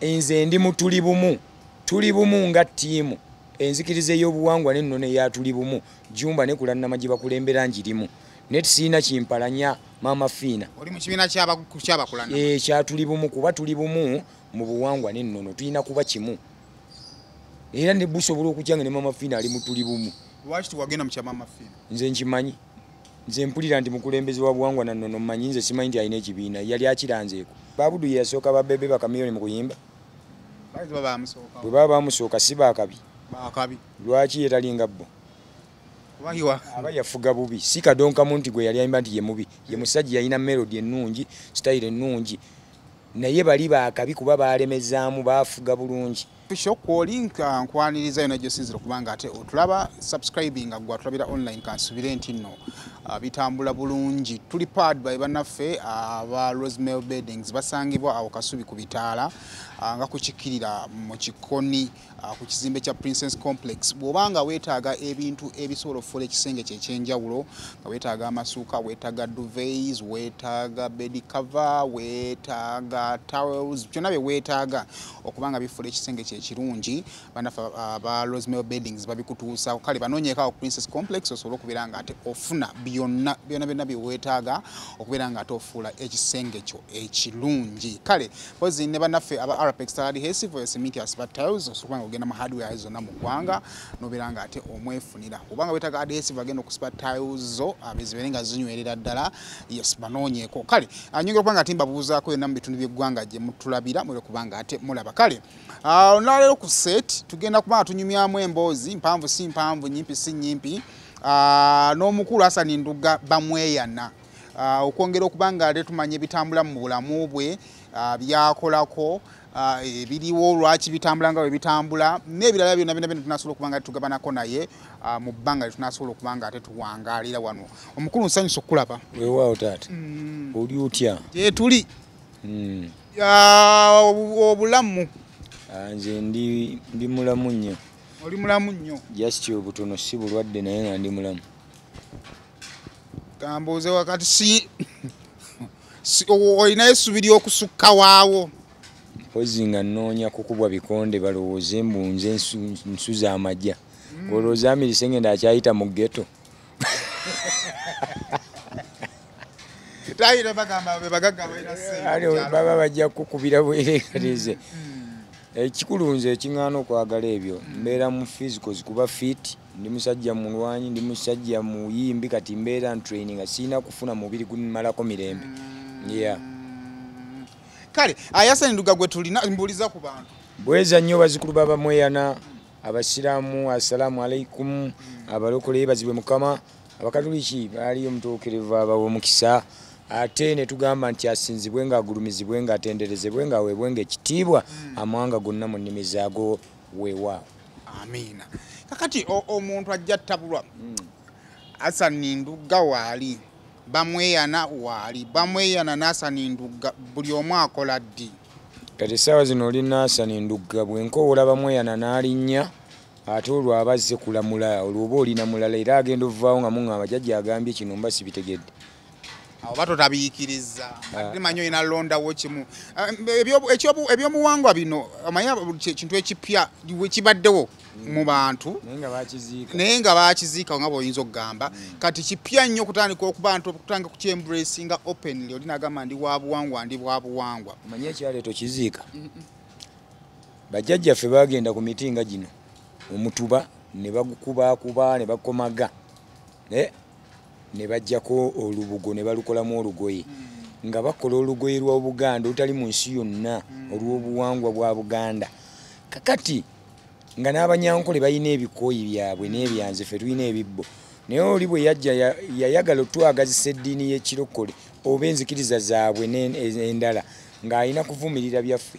Nze ndi mutuli bumu, tuli bumu nga ttiimu. Enzikiriza ey'obuwangwa n'ennono eya tuli bumu, Jumba ne Kulannama gye bakulembera njirimu. Naye sirina kimpalanya Maama Fiina. Oli mu kibiina ky'abakulannama? Kya tuli bumu, kuba tuli bumu mu buwangwa n'ennono, tulina kuba kimu. Era ne busobola okujja nga ne Maama Fiina ali mu tuli bumu. Lwaki tewagenda mu kya Maama Fiina? Nze nkimanyi. Nze mpulira nti mukulembeze wa buwangwa na nnono, mmanyi nze simanyi nti alina ekibiina, yali akiranzeeko. Babudu ye yasooka ba Bebe Bakamiliyoni mu kuyimba. Bayinza baba bamusooka. Bwe baba bamusooka si baakabi. Baakabi. Lwaki ye talinga bo? Aba yafuga bubi. Si kadonkamu nti gwe yali ayimba nti ye mubi. Ye musajja yalina melody ennungi, style ennungi. Naye bali baakabi kuba baalemezaamu, baafuga bulungi. Kwoli nkwaniriza yonna gy'osinziira kubanga ate otulaba subscribing gwe atulabira online, kansubire nti nno bitambula bulungi. Tuli powered by bannaffe aba Rosemary Beddings, basangibwa awo Kasubi ku bitaala nga kukikirira mu kikoni ku kizimbe kya Princess Complex. Bw'obanga weetaaga ebintu ebisobola okufuula ekisenge kye eky'enjawulo, nga weetaaga amasuuka, weetaaga duvets, weetaaga bed cover, weetaaga towels, byonna bye weetaaga okubanga bifuula ekisenge kye ekirungi, bannaffe aba Rosemary Beddings babikutuusaako. Kale banoonyeeko awo Princess Complex osobole okubeera nga ate ofuna byonna byonna byonna bye weetaaga okubeera nga ate ofuula ekisenge kyo ekirungi. Kale mpozi ne bannaffe aba Arapex Adhesive, oyo cement asiba tiles, osobola nga ogenda mu hardware zonna mu ggwanga n'obeera nga ate omwefunira. Obanga weetaaga adhesive agenda okusiba tiles zo zibeere nga zinywerera ddala, yes, banoonyeeko. Kale nyongera okuba nga ate mbabuuzaako yonna mu bitundu by'eggwanga gye mutulabira, mwere kubanga ate mulaba. Kale olwaleero ku set tugenda kuba nga tunyumyamu emboozi mpanvu si mpanvu, nnyimpi si nnyimpi, n'omukulu Hassan Ndugga Bamweyana, okwongera okuba nga ate tumanya ebitambula mu bulamu bwe, byakolako, ebiriwo, lwaki bitambula nga bwe bitambula, n'ebirala byonna byonna byonna tunasobola okuba nga tugabanako naye mu bbanga lye tunasobola okuba nga ate tuwangaalira wano. Omukulu, nsanyusa okukulaba. Weewaawo taata. Oli otya? Gyetuli. Obulamu? Nze ndi mulamu nnyo. Oli mulamu nnyo? Just obutono, si bulwadde, naye nga ndi mulamu. Kambuuze, wakati si olinayo essubi ly'okusukka waawo? Mpozi nga nnoonya kukubwa bikonde balowooze mbu nze nsuza amajja. Olowooza Amirise ngenda akyayita mu ghetto? Tayira bagamba be bagagga balina ssente. Baba bajja kukubira bwerekereze. Ekikulu nze ekiŋŋaana okwagala ebyo, mbeera mu physicals kuba fit, ndi musajja mulwanyi, ndi musajja muyimbi, kati mbeera ntraininga, sirina kufuna mubiri gummalako mirembe. Yeah. Kale Hassan Ndugga gwe tulina, mbuuliza ku bantu. Bweza nnyo bazzukulu ba Bamweyana, abasiraamu assalaamu alaikum, abalokole yeebazibwe Mukama, abakatuliki baaliyo omutuukirivu abawa omukisa, ate ne tugamba nti asinzibwe ng'agulumizibwe ng'atenderezebwe ng'aweebwe ng'ekitiibwa amawanga gonna mu nnimi zaago, weewaawo. Amiina. Kakati omuntu ajja ttabulwa. Hassan Ndugga waali, Bamweyana waali, Bamweyana ne Hassan Ndugga buli omu akola ddi? Kati essaawa zino oli Hassan Ndugga, bwe nkoowola Bamweyana n'alinnya, ate olwo aba azze kulamula, olwo oba olina mulala era agenda ovaawo nga muŋŋamba jjajja agambye kino mba sibitegedde. Awo bato tabiikiriza. Ate manyi olina londawo kimu. Ebyobuwangwa bino omanyi kintu ekipya kibaddewo mu bantu. Naye nga bakiziika. Naye nga bakiziika nga bw'oyinza okugamba. Kati kipya nnyo okutandika okuba nti okutandika okukyembracinga openly, oli n'agamba ndi wa buwangwa, ndi bwa buwangwa. Omanyi ekyaleeta okiziika? Bajjajjaffe baagenda ku miti nga gino, omutuba ne bagukubaakuba ne bakomaga. Ne baggyako olubugo ne balukolamu olugoye. Nga bakola olugoye lwa Buganda olutali mu nsi yonna, olw'obuwangwa bwa Buganda. Kakati nga n'Abanyankole balina ebikooyi byabwe n'ebyanzi, ffe tulina ebibbo. Naye oli bwe yajja yayagala otwagazisa eddiini y'ekirokole oba enzikiriza zaabwe endala, ng'alina kuvumirira byaffe.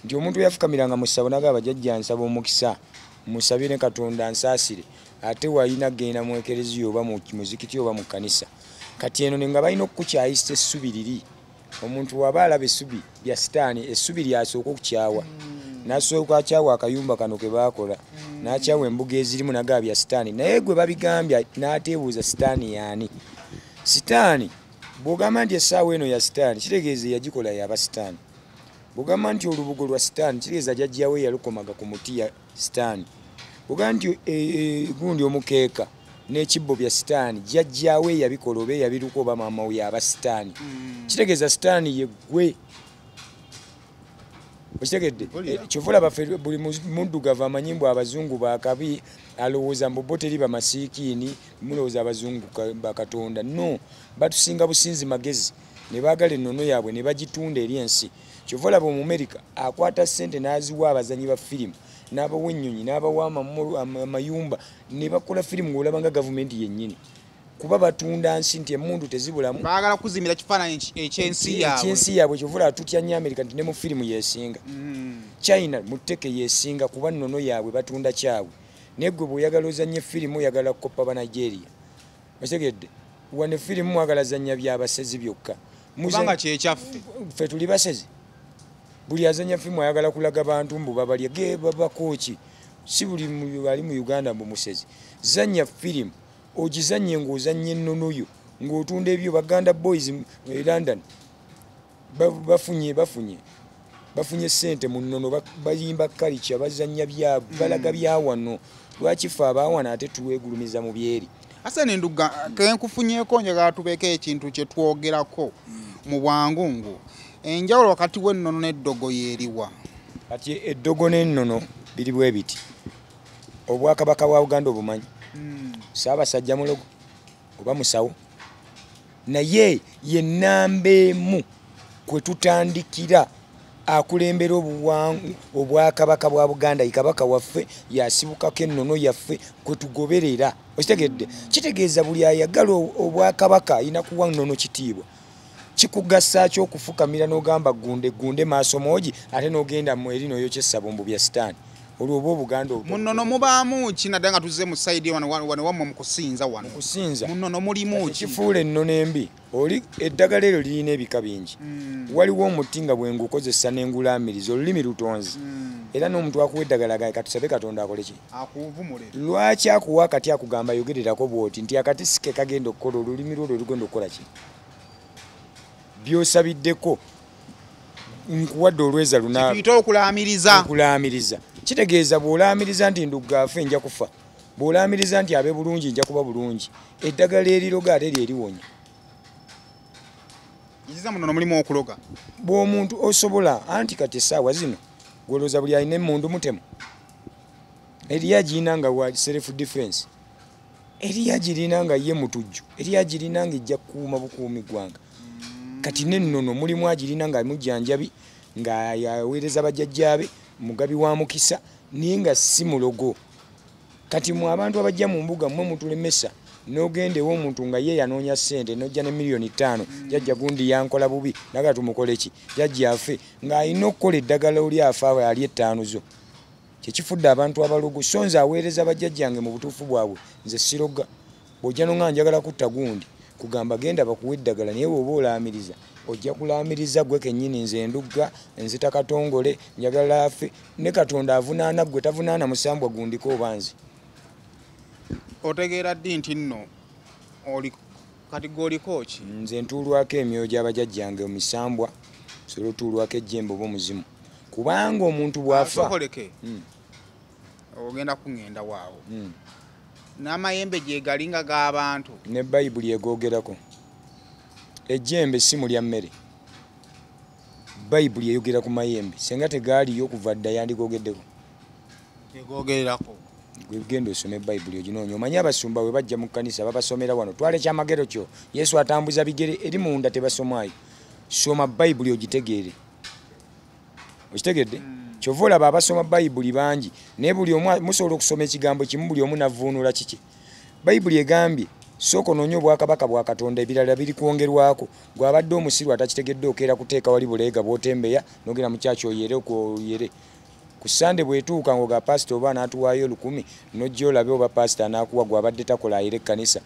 Nti omuntu eyafukamiranga mu ssabo n'agamba bajjajja nsaba omukisa, musabire ne Katonda nsaasire, ate walina kugenda mu ekereziya oba mu muzikiti oba mu kkanisa. Kati eno nga balina okukukyayisa essubi liri. Omuntu waba alaba essubi lya sitaani, essubi ly'asooka okukyawa. N'asooka akyawa akayumba kano ke baakola, n'akyawa embuga ezirimu n'agaba bya sitaani. Naye gwe babigambye n'ateebuuza sitaani y'ani. Sitaani bw'ogamba nti essaawa eno ya sitaani, kitegeeza eyagikola yaba sitaani. Bw'ogamba nti olubugo lwa sitaani, kitegeeza jjajjaawo yalukomaga ku muti ya sitaani. Bw'ogamba nti gundi omukeeka n'ekibbo bya sitaani, jjajjaawe yabikola oba eyabiruka oba maama we yaba sitaani. Kitegeeza sitaani ye ggwe. Okitegedde? Kyova olaba ffe buli muddugavu amanyi mbu abazungu bakabi, alowooza mbu bo teri bamasiikiini, mulowooza abazungu bakatonda. No, batusinga businzi magezi, ne baagala ennono yaabwe ne bagitunda eri ensi. Kyova olaba Omumerika akwata ssente n'aziwa abazanyi ba firimu, n'abawa ennyonyi, n'abawa amayumba, ne bakola firimu ng'olaba nga gavumenti yennyini. Kuba batunda nsi nti emmundu tezibulamu. Baagala kuzimbira kifaananyi ekyensi yaabwe. Ekyensi yaabwe. Kyova olaba tutya nnyo Amerika nti ne mu firimu yeesinga. China mu tteke yeesinga kuba nnono yaabwe batunda kyabwe. Naye ggwe bw'oyagala ozannye firimu oyagala kukoppa ba Nigeria. Okitegedde? Wano firimu mwagala zannya byabasezi byokka. Kubanga kyekyaffe. Ffe tuli basezi. Buli azannya firimu ayagala kulaga bantu mbu babalya ge babakooki. Si buli ali mu Uganda mbu musezi. Zannya firimu ogizannye ng'ozannya ennono yo ng'otunda ebyo. Baganda Boys e London bafunye ssente mu nnono, bayimba culture, bazannya byabwe, balaga bya wano. Lwaki ffe abaawano ate tuweegulumiza mu byeri? Hassan Ndugga, kenkufunyeeko njagala tubeeko ekintu kye twogerako mu bwangungu. Enjawulo wakati w'ennono n'eddogo yeeriwa? Kati eddogo n'ennono biri bwe biti. Obwakabaka bwa Buganda obumanyi? Ssaabasajja mulogo oba musawo, naye ye nnamba emu kwe tutandikira akulembera obwakabaka bwa Buganda. Ye kabaka waffe, yasibukako ennono yaffe kwe tugoberera. Okitegedde? Kitegeeza buli ayagala obwakabaka alina kuwa nnono kitiibwa. Kikugasa ki okufukamira n'ogamba gunde gunde maaso moogi, ate n'ogenda mu eri n'oyokya essabo mbu bya sitaani? Olwo oba Obuganda Mu nnono mubaamu ki naddala nga tuzze mu sayidi wano wammwe mu kusinza wano? Mu kusinza. Mu nnono mulimu ki? Kifuula ennono embi. Oli eddagala eryo lirina ebika bingi. Waliwo omuti nga bwe ngukozesa n'engulaamiriza, olulimi lutonzi. Era n'omuntu akuwa eddagala agaye katusabe Katonda akole ki? Akuvumule. Lwaki akuwa akati akugamba yogererako bw'oti nti akati si ke kagenda okukola, olulimi lwo lwe lugenda okukola ki? By'osabiddeko nkuwadde olweza lunaabe. Kituyite okulaamiriza. Okulaamiriza. Kitegeeza bw'olaamiriza nti Ndugga afe nja kufa, bw'olaamiriza nti abe bulungi nja kuba bulungi. Eddagala eriroga ate lye liwonya. Nziza muno mulimu okuloga. Bw'omuntu osobola anti kati essaawa zino gw'olowooza buli alina emmundu mutemu. Eriyo agirina nga wa self defense, eriyo agirina nga ye mutujju, eriyo agirina nga ejja kukuuma bukuumi ggwanga. Kati n'ennono mulimu agirina nga mujjanjabi, nga yaweereza bajjajjaabe, mugabi wa mukisa, naye nga si mulogo. Kati mwe abantu abajja mu mbuga mmwe mutulemesa n'ogenda ew'omuntu nga ye yanoonya ssente n'ojja ne 5,000,000, jjajja gundi yankola bubi, naga tumukole ki? Jjajja afe, ng'alina okukola eddagala oli afa ali 5 zo. Kyekifudde abantu abalogo. So nze aweereza bajjajjange mu butuufu bwabwe, nze siroga. Bw'ojja n'oŋŋamba njagala kutta gundi, kugamba genda bakuwe eddagala, naye bw'oba olaamiriza ojja kulaamiriza ggwe kennyini. Nze Ndugga, nzita Katongole, njagala afe, ne Katonda avunaana ggwe, tavunaana musambwa gundiko oba nze. Otegeera ddi nti nno oli kati gw'oliko ki? Nze ntuulwako emyoyo gy'abajjajjange omisambwa, nsobola otuulwako ejjembe oba omuzimu. Kubanga omuntu bw'afa Asokoleke. Ogenda kuŋŋenda waawo. N'amayembe gye gali nga g'abantu. Ne Bayibuli egoogerako. Ejjembe si mulya mmere. Bayibuli eyogera ku mayembe. Singa tegaaliyo kuva dda yandigoogeddeko. Egoogererako. Gwe genda osome Bayibuli oginoonya. Omanyi abasumba bwe bajja mu kkanisa babasomera wano, twala ekyamagero kyo. Yesu atambuza bigere eri munda tebasomaayo. Soma Bayibuli ogitegeere. Okitegedde? Kyova olaba abasoma Bayibuli bangi, naye buli omu musobola okusoma ekigambo kimu buli omu n'avvuunula kiki. Bayibuli egambye sooka onoonye obwakabaka bwa Katonda, ebirala biri kwongerwako. Gw'abadde omusiru atakitegedde okeera kuteeka wali buleega bw'otembeya n'ogenda mu kyaki oyere oyere. Ku Ssande bw'etuuka ng'oga paasita oba anaatuwaayo 1000 n'ojja olabe oba paasita anaakuwa gw'abadde takola ayere ekkanisa.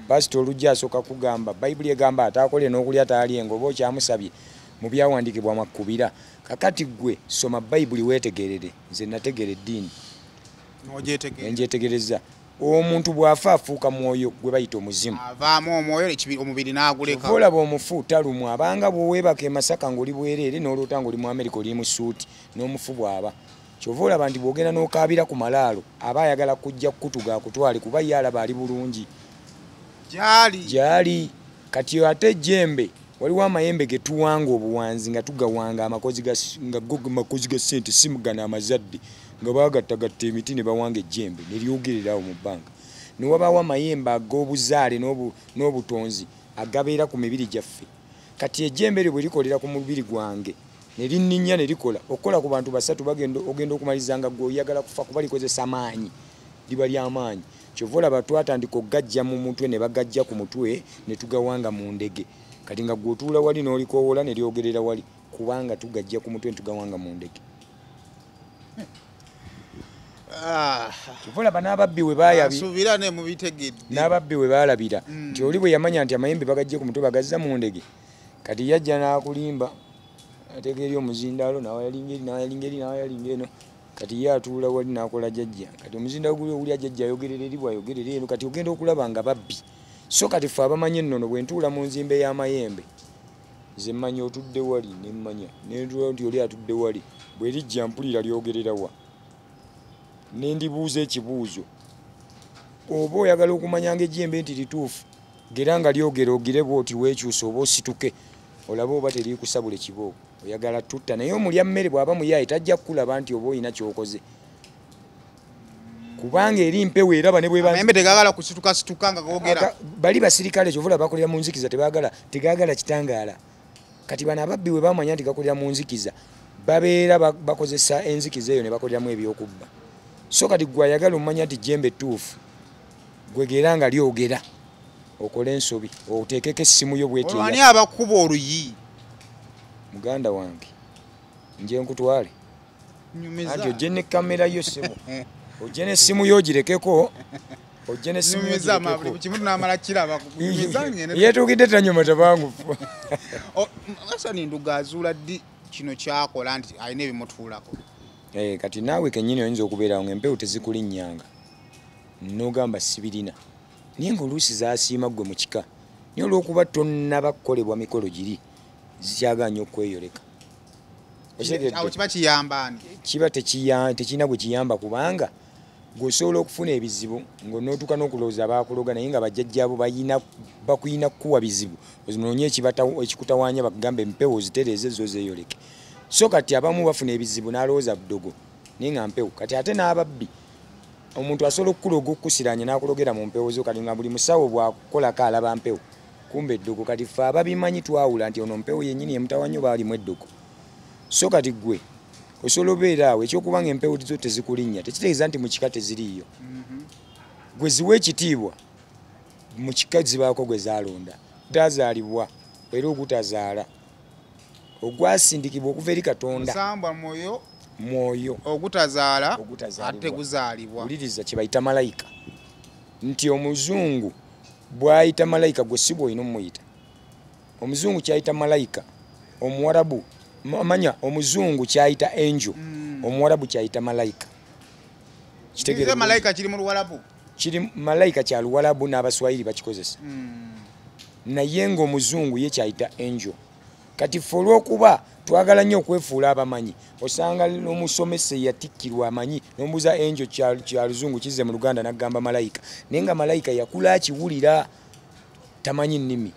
Paasita olujja asooka kugamba Bayibuli egamba ataakole n'okulya taalyenga oba okyamusabye mu byawandiikibwa mwakkubira. Kakati ggwe soma Bayibuli weetegerere. Nze nategeera eddiini. N'ogyetegereza. Ngyetegereza. Omuntu bw'afa afuuka mwoyo gwe bayita omuzimu. Avaamu omwoyo omubiri n'aguleka. Olaba omufu talumwa, abanga bw'oweebaka e Masaka ng'oli bwereere n'oloota ng'oli mu Amerika oli mu ssuuti n'omufu bw'aba. Kyova olaba nti bw'ogenda n'okaabira ku malaalo aba ayagala kujja kukutuga akutwale kuba ye alaba ali bulungi. Gyali. Kati ate ejjembe waliwo amayembe ge tuwanga obuwanzi nga tugawanga amakozi ga nga go makozi ga ssente si gano amazadde nga baagattagatta emiti ne bawanga ejjembe ne lyogerera awo mu bbanga. Ne wabaawo amayembe ag'obuzaale n'obutonzi agabeera ku mibiri gyaffe. Kati ejjembe eryo bwe likolera ku mubiri gwange ne linninnya ne likola okukola ku bantu basatu bagenda ogenda okumaliriza nga ggwe oyagala kufa kuba likozesa maanyi, liba ly'amaanyi. Kyova olaba twatandika okugajja mu mutwe ne bagajja ku mutwe ne tugawanga mu ndege. Kati nga ggwe otuula wali n'olikoowola ne lyogerera wali kubanga tugajja ku mutwe ne tugawanga mu ndege. Kyova olaba n'ababbi we Asuubira ne mubitegedde. N'ababbi we baalabira nti oli bwe yamanya nti amayembe bagajje ku mutwe bagazza mu ndege, kati yajja n'akulimba ateeka eri omuzindaalo n'awayalinga eri n'awayalinga eri n'awayalinga eno. Kati ye atuula wali n'akola jjajja. Kati omuzindaalo guli owulira jjajja ayogerera eri bw'ayogerera eno, kati ogenda okulaba nga babbi. So kati ffe abamanyi ennono bwe ntuula mu nzimba ey'amayembe nze mmanya otudde wali ne mmanya ne ntuula nti oli atudde wali, bwe lijja mpulira lyogerera wa ne ndibuuza ekibuuzo. Oba oyagala okumanya ng'ejjembe nti lituufu, gera nga lyogera ogire bw'oti weekyuse oba osituke olabe oba teriikusabula ekibooko. Oyagala tutta naye omulya mmere bw'aba muyaaye tajja kukulaba nti oba olina ky'okoze. Kubanga eri mpewo eraba ne bw'eba Amayembe tegaagala kusitukasituka nga googera. Bali basirikale kyova olaba bakolera mu nzikiza tegaagala kitangaala. Kati bano ababbi bwe bamanya nti gakolera mu nzikiza babeera bakozesa enzikiza eyo ne bakoleramu ebyokubba. So kati ggwe ayagala omanya nti jjembe ttuufu, ggwe gera nga lyogera okole ensobi oteekeko essimu yo bw'eti. Olwo ani abakuba oluyi? Muganda wange nje nkutwale. Anti ojje ne kamera yo ssebo. Ojje n'essimu yo ogirekeko. Ojje n'essimu yo ogirekeko. Kimu tunaamala kiraba. Yeetuukidde tanyuma tabangufu. Hassan Nduga azuula ddi kino ky'akola nti alina ebimutuulako? Kati naawe kennyini oyinza okubeerawo ng'empewo tezikulinnyanga n'ogamba sibirina. Naye ng'oluusi zaasiima ggwe mu kika. Naye olw'okuba tonnaba kukolebwa mikolo giri zikyagaanye okweyoleka. Awo kiba kiyamba ani? Kiba tekirina gwe kiyamba kubanga gw'osobola okufuna ebizibu ng'onootuuka n'okulowooza baakuloga naye nga bajjajjaabo bakuyina kukuwa bizibu. Onoonye ekikutawaanya bakugambe empewo ozitereeze zo zeeyoleke. So kati abamu bafuna ebizibu n'alowooza ddogo naye nga mpewo. Kati ate n'ababbi omuntu asobola okukuloga okukusiraanya n'akulogera mu mpewo zo kati nga buli musawo bw'akukolako alaba mpewo kumbe eddogo. Kati ffe ababimanyi twawula nti ono mpewo yennyini emutawaanya oba alimu eddogo. So kati ggwe osobola obeera awo ekyokuba nga empewo zo tezikulinnya tekitegeeza nti mu kika teziriiyo. Gwe ziwa ekitiibwa mu kika zibaako gwe zaalonda. Tazaalibwa era ogutazaala ogwasindikibwa okuva eri Katonda. Musambwa mwoyo. Mwoyo. Ogutazaala ate guzaalibwa. Wuliriza kye bayita malayika nti omuzungu bw'ayita malayika gwe si bw'olina omuyita. Omuzungu ky'ayita malayika, omuwarabu manya omuzungu ky'ayita angel, omuwarabu ky'ayita malayika. Kitegeera malayika kiri mu Luwarabu? Kiri malayika kya Luwarabu n'Abaswahili bakikozesa. Naye ng'omuzungu ye ky'ayita angel. Kati ffe olw'okuba twagala nnyo okwefuula abamanyi, osanga n'omusomesa eyatikkirwa amanyi n'omubuuza angel kya luzungu kizze mu Luganda n'agamba malayika. Naye nga malayika yakula akiwulira tamanyi nnimi.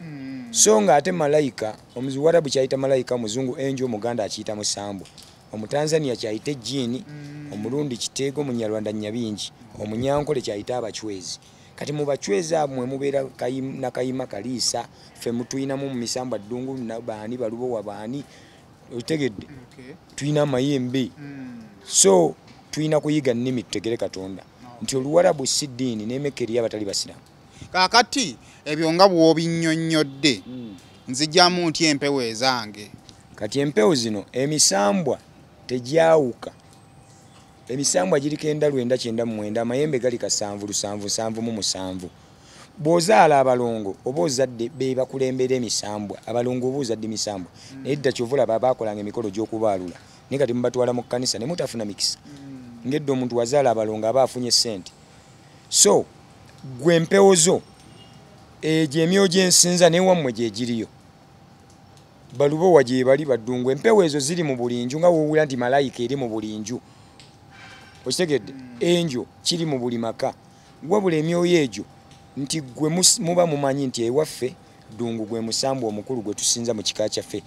So ng'ate malayika omuwarabu ky'ayita malayika, omuzungu angel, omuganda akiyita musambwa, omutanzania ky'ayita ejjiini, omulundi kiteego, omunyarwanda nyabingi, omunyankole ky'ayita abachwezi. Kati mu bachwezi abo mwe mubeera Nakayima Kaliisa, ffe mutuyinamu mu misambwa ddungu baani balubowa baani, otegedde? Tulina amayembe. So tulina kuyiga nnimi tutegere Katonda nti Oluwarabu si ddiini n'Emekka eriyo abatali basiraamu. Kaakati ebyo nga bw'obinnyonnyodde nzijjamu nti empewo ezange. Kati empewo zino emisambwa tegyawuka. Emisambwa giriko enda 999, amayembe gali 7 7 77. Bw'ozaala abalongo oba ozadde be bakulembera emisambwa, abalongo oba ozadde misambwa. Naye edda kyova olaba baakolanga emikolo gy'okubaalula, naye kati mubatwala mu kkanisa ne mutafuna mikisa. Ng'edda omuntu wazaala abalongo aba afunye ssente. So gwe empewo zo egyo emyoyo gy'ensinza newammwe gyegiriyo, balubowa gye bali, baddungu, empewo ezo ziri mu buli nju, nga woowulira nti malayika eri mu buli nju, okitegedde? Enjo kiri mu buli maka. Wabula emyoyo egyo nti gwe muba mumanyi nti ewaffe ddungu gwe musambwa omukulu gwe tusinza mu kika kyaffe,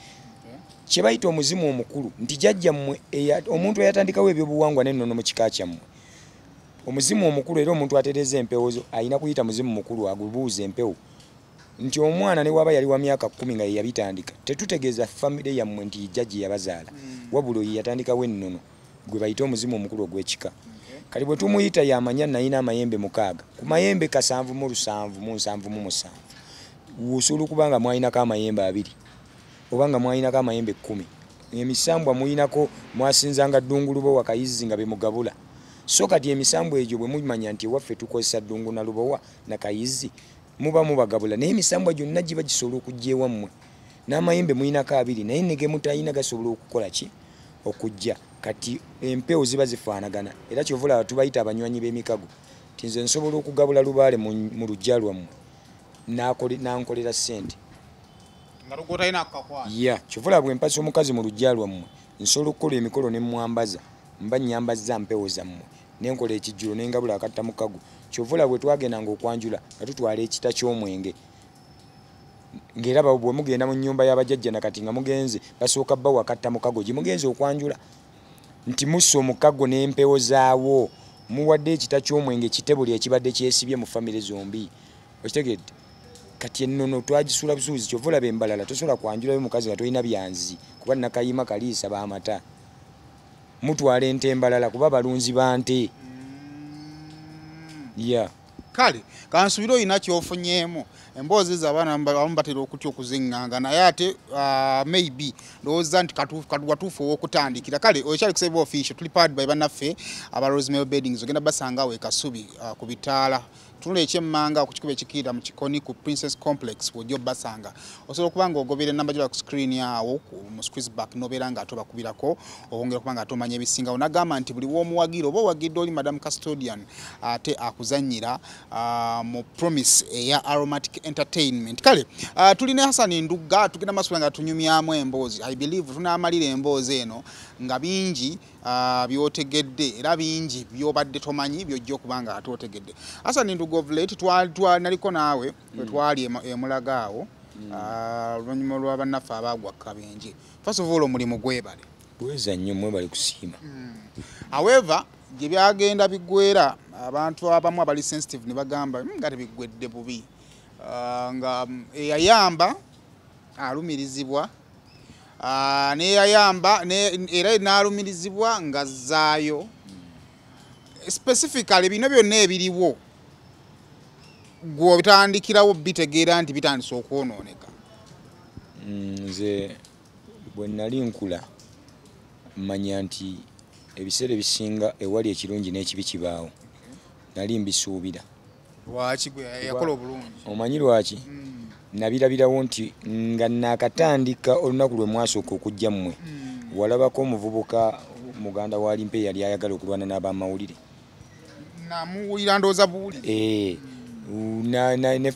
kye bayita omuzimu omukulu, nti jjajjammwe omuntu eyatandikawo ebyobuwangwa n'ennono mu kika kyammwe, omuzimu omukulu. Era omuntu atereeza empewo zo alina kuyita muzimu mukulu agubuuza empewo nti omwana ne waba yali wa myaka 10 nga ye yabitandika, tetutegeeza famire yammwe nti jjajja yabazaala, wabula oyo yatandikawo ennono gwe bayita omuzimu omukulu ogw'ekika. Kati bwe tumuyita yamanya nayina amayembe 6, ku mayembe 77 77 osobola okuba nga mwalinako amayembe 2 oba nga mwalinako amayembe 10. Emisambwa muyinako, mwasinzanga ddungu lubowa kayizi nga bemugabula. So kati emisambwa egyo bwe mumanya nti ewaffe tukozesa ddungu na lubowa na kayizi, muba mubagabula, naye emisambwa gyonna giba gisobola okujja ewammwe. N'amayembe muyinako 2, naye ne ge mutayina gasobola okukola ki? Okujja. Kati empewo ziba zifaanagana, era kyova olaba tubayita abanywanyi b'emikago, nti nze nsobola okugabula lubaale mu luggya lwammwe nankolera ssente. Ya, kyova olaba bwe mpasa omukazi mu luggya lwammwe, nsobola okukola emikolo ne mmwambaza, mba nnyambazza mpewo zammwe, ne nkola ekijjulo ne ngabula akatta mukago. Kyova olaba bwe twagendanga okwanjula nga tutwala ekita ky'omwenge, ng'era bwe mugenda mu nnyumba y'abajjajja nakati nga mugenze basooka bawa akatta mukago gye mugenze okwanjula, nti mussa omukago n'empewo zaawo, muwadde ekita ky'omwenge kitebuli ekibadde kyesibye mu famire zombi, okitegedde? Kati ennono twagisuula busuuzi. Kyova olaba embalala tosobola kwanjulayo mukazi nga tolina byanzi, kuba nakayima kaliisa b'amata. Mutwala ente embalala kuba balunzi ba nte. Yeah. Kale kansubire olina kyofunyeemu. Emboozi ezo abaana abamu batera okutya okuziŋŋanga, naye ate maybe ndowooza nti watuufu ow'okutandikira. Kale okyali ku Sebo Official, tuli powered by bannaffe aba Rosemary Beddings. Ogenda basanga awo e Kasubi ku bitaala, tunula ekyemmanga ku kikubo ekikiira mu Kikoni ku Princess Complex, w'ojja obbasanga. Osobola okuba nga ogoberera enamba gy'olaba ku screen awo mu squeeze back, n'obeera nga ate obakubirako okwongera okuba nga ate omanya ebisingawo. N'agamba nti buli w'omuwagira oba owagidde oli Madam Custodian, ate akuzannyira mu Promise eya Aromatic Entertainment. Kale tulina Hassan Ndugga, tugenda maaso nga tunyumyamu emboozi. I believe tunaamalira emboozi eno nga bingi by'otegedde, era bingi by'obadde tomanyi by'ojja okuba nga ate otegedde. Hassan Ndugga, of late naliko naawe bwe twali emulaga awo, oluvannyuma lwa bannaffe abaagwa kabenje. First of all, omulimu gwebale. Bweza nnyo, mwebale kusiima. However, gye byagenda biggwera, abantu abamu abali sensitive ne bagamba nga tebiggwedde bubi, nga eyayamba alumirizibwa, neyayamba era n'alumirizibwa nga zzaayo. Specifically bino byonna ebiriwo gwe obitandikirawo bitegeera nti bitandise okwonooneka. Nze bwe nali nkula mmanya nti ebiseera ebisinga ewali ekirungi n'ekibi kibaawo, nali mbisuubira. Lwaki gwe yakola obulungi? Omanyi lwaki? Nabirabirawo nti nga naakatandika olunaku lwe mwasooka okujja mmwe, walabako omuvubuka muganda wa Limpe yali ayagala okulwana n'abamawulire. Namuwulira ndowooza buwulire.